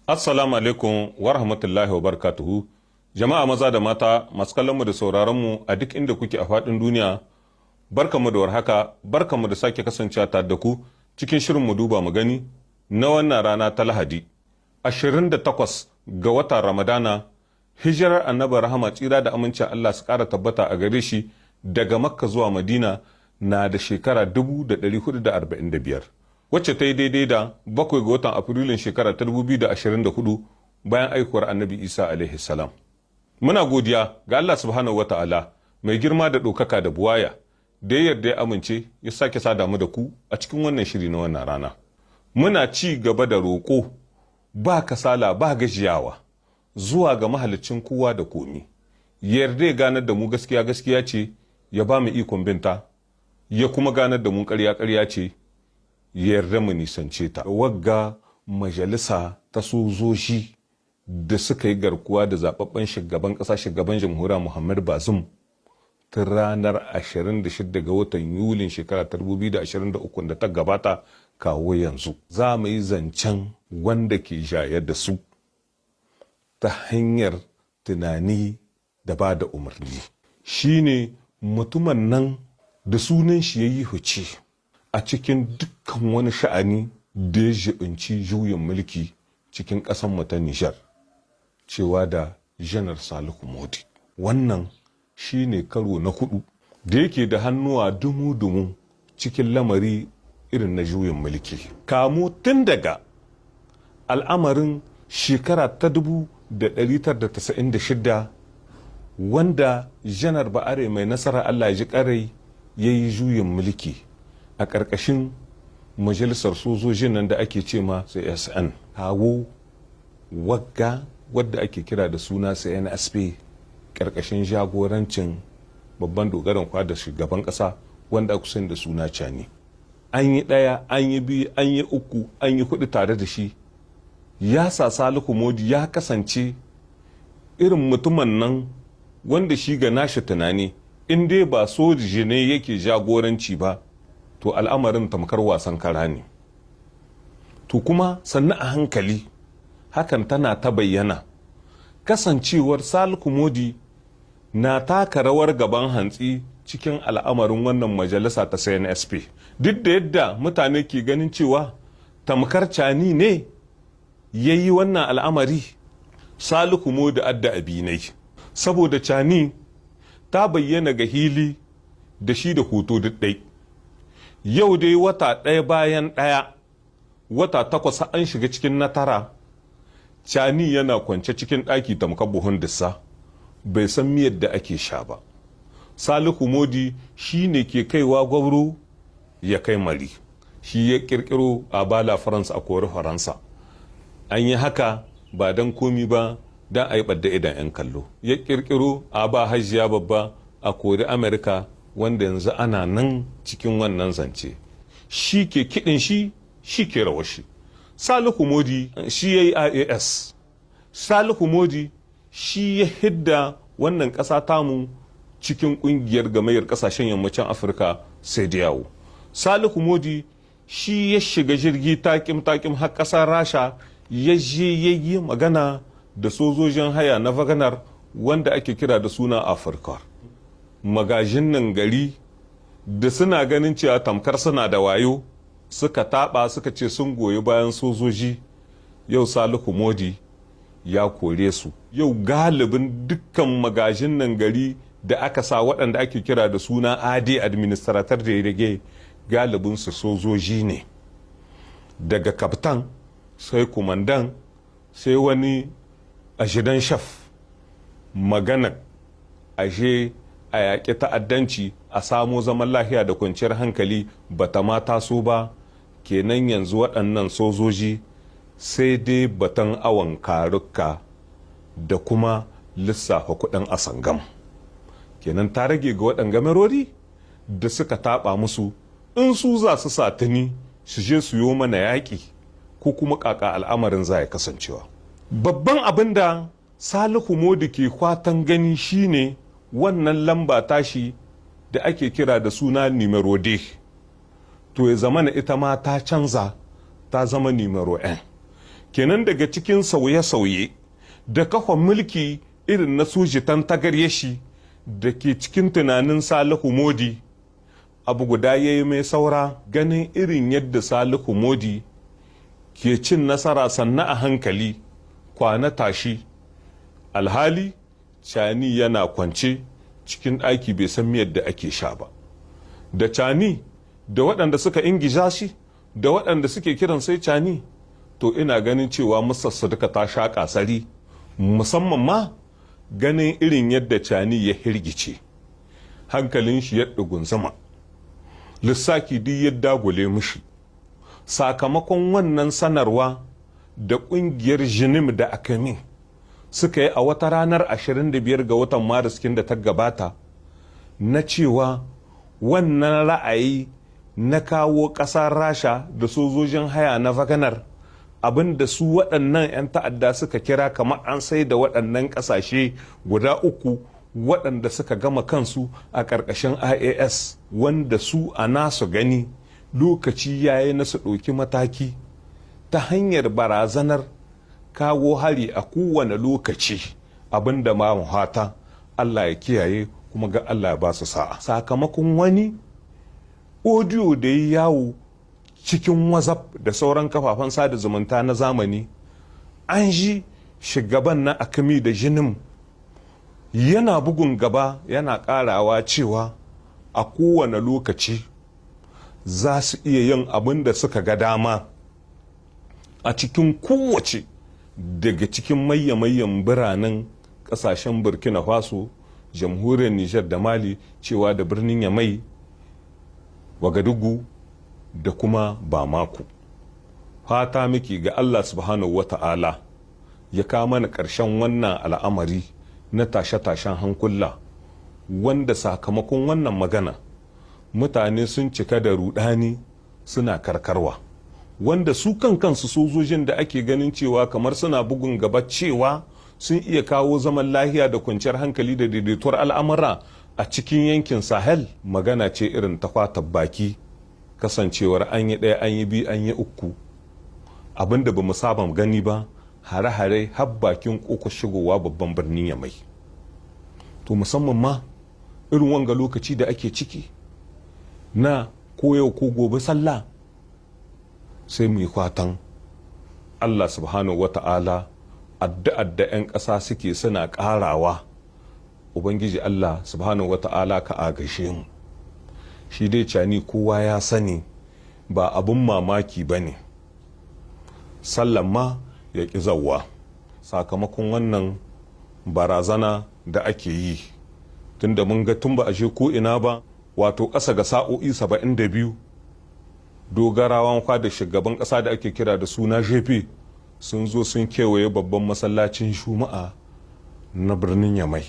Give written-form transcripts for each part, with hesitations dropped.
Assalamu alaikum wa rahmatullahi wa barakatuhu. Jama'a maza da mata masu kallonmu da sauraronmu a duk inda kuke a faɗin duniya, barkanmu da warhaka, barkanmu da sake kasancewa tare da ku cikin shirin Mu Duba Mu Gani na wannan rana ta Lahadi, 28 ga watan Ramadana, hijirar Annabi Rahama, tsira da amincin Allah su ƙara tabbata a gare shi, daga Makka zuwa Madina na da shekara 1445, wacce ta yi daidai da 7 ga watan Afrilun shekara ta 2024 bayan aikuwar Annabi Isa alaihi salam. Muna godiya ga Allah subhanahu wa ta'ala mai girma da ɗaukaka da buwaya da ya yarda ya amince ya sake sada mu da ku a cikin wannan shiri na wannan rana. Muna ci gaba da roƙo ba kasala ba gajiyawa zuwa ga mahalicin kowa da komi. Yarda ya ganar da mu gaskiya gaskiya ce, ya ba mu ikon binta, ya kuma ganar da mu ƙarya ƙarya ce, yarda mu nisance ta. Wagga majalisa ta sojoji da suka yi garkuwa da zababben shugaban ƙasa, shugaban jamhuriya Muhammad Bazum, tun ranar 26 ga watan Yulin shekara 2023 da ta gabata kawo yanzu. Za mu yi zancen wanda ke jayar da su ta hanyar tunani da ba da umarni. Shine mutumin nan da sunan shi ya yi huce a cikin dukkan wani sha'ani da ya jibinci juyin mulki cikin ƙasar ta Nijar, cewa da Janar Salihu Modi. Wannan shi ne karo na hudu da yake da hannuwa dumu-dumu cikin lamari irin na juyin mulki. Kamo tun daga al'amarin shekara ta 1996, wanda Janar Ba'are Mai Nasara, Allah ji karai, ya yi juyin mulki a ƙarƙashin majalisar sojojin nan da ake ce ma CSN, kawo wagga wadda ake kira da suna CNSP, ƙarƙashin jagorancin babban dogaran da shugaban ƙasa wanda aka sani da suna Cani. An yi ɗaya, an yi biyu, an yi uku, an yi hudu tare da shi. Ya sa Salihu Modi ya kasance irin mutumin nan wanda shi ga nashi tunani, in dai ba soji ne yake jagoranci ba, to al'amarin tamkar wasan kara ne. To kuma sannu a hankali hakan tana ta bayyana, kasancewar Salihu Modi na taka rawar gaban hantsi cikin al'amarin wannan majalisa ta CNSP, duk da yadda mutane ke ganin cewa tamkar Cani ne ya yi wannan al'amari. Salihu Modi adda abinai, saboda Cani ta bayyana ga hili da shi da hoto duk ɗai. Yau dai wata ɗaya bayan ɗaya, wata 8, an shiga cikin na tara, Cani yana kwance cikin ɗaki tamkar buhun dissa, bai san miyar da ake sha ba. Salihu Modi shi ne ke kaiwa gwabro ya kai mari. Shi ya kirkiro a bala Faransa, a kori Faransa. An yi haka ba don komi ba, don a yi ɓadda idan 'yan kallo. Ya kirkiro a ba hajiya babba, a kori Amerika, wanda yanzu ana nan cikin wannan zance. Shi ke kiɗin shi, shi ke rawar shi. Salihu Modi shi ya yi IAS. Salihu Modi shi ya hidda wannan ƙasa tamu cikin ƙungiyar Gamayyar Ƙasashen Yammacin Afirka, CEDEAO. Salihu Modi shi ya shiga jirgi takim takim har ƙasar Rasha, ya je ya yi magana da sojojin haya na Wagner wanda ake kira da suna Afirka. Magajin nan gari da suna ganin cewa tamkar suna da wayo, suka taɓa suka ce sun goyi bayan sojoji. Yau Salihu Modi ya kore su. Yau galibin dukkan magajin nan gari da aka sa, waɗanda ake kira da suna AD, administrateur délégué, galibin su sojoji ne, daga kaftan sai kumandan sai wani adjudant chef. Magana ashe a yaƙi ta'addanci, a samo zaman lafiya da kwanciyar hankali, bata ma taso ba. Kenan yanzu waɗannan sojoji sai dai batan awon karuka da kuma lissafa kuɗin asangam. Kenan ta rage ga waɗanga merori da suka taɓa musu, in su za su satani su je su yo mana yaƙi, ko kuma ƙaƙa al'amarin za ya kasancewa. Babban abin da Salihu Modi ke kwatan gani shine wannan lamba tashi da ake kira da suna numéro deux, to ya zama na ita ma ta canza ta zama numéro un. Kenan daga cikin sauye-sauye da kafa mulki irin na sojitan tagaryashi da ke cikin tunanin Salihu Modi, abu guda ya yi mai saura: ganin irin yadda Salihu Modi ke cin nasara sannan a hankali kwana tashi, alhali Cani yana kwance cikin ɗaki bai san miyar da ake sha ba. Da Cani da waɗanda suka ingiza shi da waɗanda suke kiran sai Cani, to ina ganin cewa musassa duka ta sha ƙasari, musamman ma ganin irin yadda Cani ya hirgice, hankalin shi ya ɗugunzuma, lissaki duk ya dagule mishi sakamakon wannan sanarwa da ƙungiyar JNIM da AQMI suka yi a wata ranar 25 ga watan Maris da ta gabata, na cewa wannan ra'ayi na kawo ƙasar Rasha da sojojin haya na Wagner, abin da su waɗannan 'yan ta'adda suka kira kamar an sai da waɗannan ƙasashe guda uku waɗanda suka gama kansu a ƙarƙashin IAS, wanda su a nasu gani lokaci yayi na su ɗauki mataki ta hanyar barazanar kawo hari a kowane lokaci, abin da ma hata Allah ya kiyaye kuma ga Allah ya ba su sa'a. Sakamakon wani audio da ya yawo cikin WhatsApp da sauran kafafen sada zumunta na zamani, an ji shugaban na AQMI da JNIM yana bugun gaba yana karawa cewa a kowane lokaci za su iya yin abin da suka ga dama a cikin kowace daga cikin mayya-mayyan biranen kasashen Burkina Faso, Jamhuriyar Nijar da Mali, cewa da birnin Yamai, Wagadugu da kuma Bamako. Fata miki ga Allah Subhanahu wa Ta'ala ya kawo mana ƙarshen wannan al'amari na tashe-tashen hankula, wanda sakamakon wannan magana mutane sun cika da rudani suna karkarwa, wanda su kan kansu sojojin da ake ganin cewa kamar suna bugun gaba cewa sun iya kawo zaman lahiya da kwanciyar hankali da daidaituwar al'amura a cikin yankin Sahel, magana ce irin ta fatar baki, kasancewar an yi ɗaya, an yi biyu, an yi uku, abinda ba mu saba gani ba, hare-hare har bakin koko shigowa babban birnin Yamai. To musamman ma irin wanga lokaci da ake ciki na ko yau ko gobe sallah, sai mu yi fatan Allah Subhanahu Wata'ala, addu'ar da 'yan ƙasa suke suna ƙarawa, Ubangiji Allah Subhanahu Wata'ala ka agashe mu. Shi dai Cani kowa ya sani, ba abun mamaki ba ne sallan ma ya ƙi zauwa sakamakon wannan barazana da ake yi, tunda mun ga tun ba a je ko ina ba, wato ƙasa ga sa'o'i 72, dogarawan da shugaban ƙasa da ake kira da suna GP sun zo sun kewaye babban masallacin Juma'a na birnin Yamai.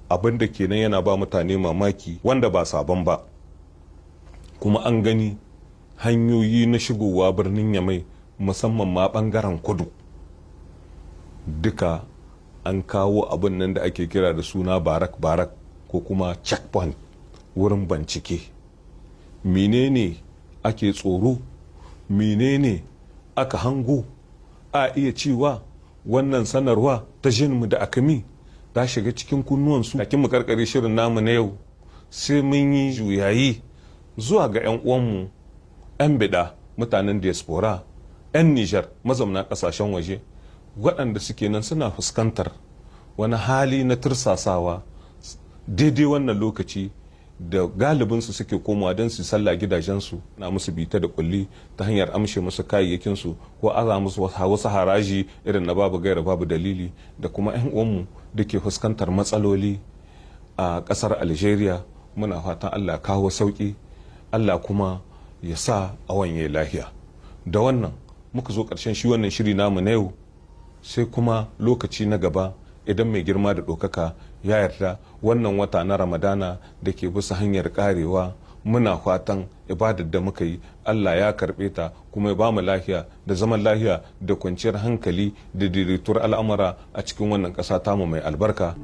Abin da kenan yana ba mutane mamaki, wanda ba sabon ba, kuma an gani hanyoyi na shigowa birnin Yamai, musamman ma bangaren kudu, duka an kawo abin nan da ake kira da suna barak-barak ko kuma checkpoint, wurin bincike. Menene ake tsoro? Menene aka hango? A iya cewa wannan sanarwa ta JNIM da AQMI ta shiga cikin kunnuwansu. Kakin mu karkare shirin namu na yau, sai mun yi juyayi zuwa ga 'yan uwanmu 'yan bida, mutanen diaspora, 'yan Nijar mazauna kasashen waje, waɗanda suke nan suna fuskantar wani hali na tursasawa daidai wannan lokaci da galibinsu suke komawa don su sallah gidajensu, na musu bita da kulli ta hanyar amshe musu kayayyakinsu ko aza musu wasu haraji irin na babu gaira babu dalili, da kuma 'yan uwanmu da ke fuskantar matsaloli a ƙasar Algeria. Muna fatan Allah kawo sauƙi, Allah kuma ya sa a wanye lahiya. Da wannan muka zo ƙarshen shi wannan shiri namu na yau, sai kuma lokaci na gaba idan mai girma da ɗaukaka ya yarda. Wannan wata na Ramadana da ke bisa hanyar karewa, muna fatan ibadar da muka yi Allah ya karɓe ta, kuma ya bamu lafiya da zaman lafiya da kwanciyar hankali da daidaituwar al'amura a cikin wannan ƙasa tamu mai albarka.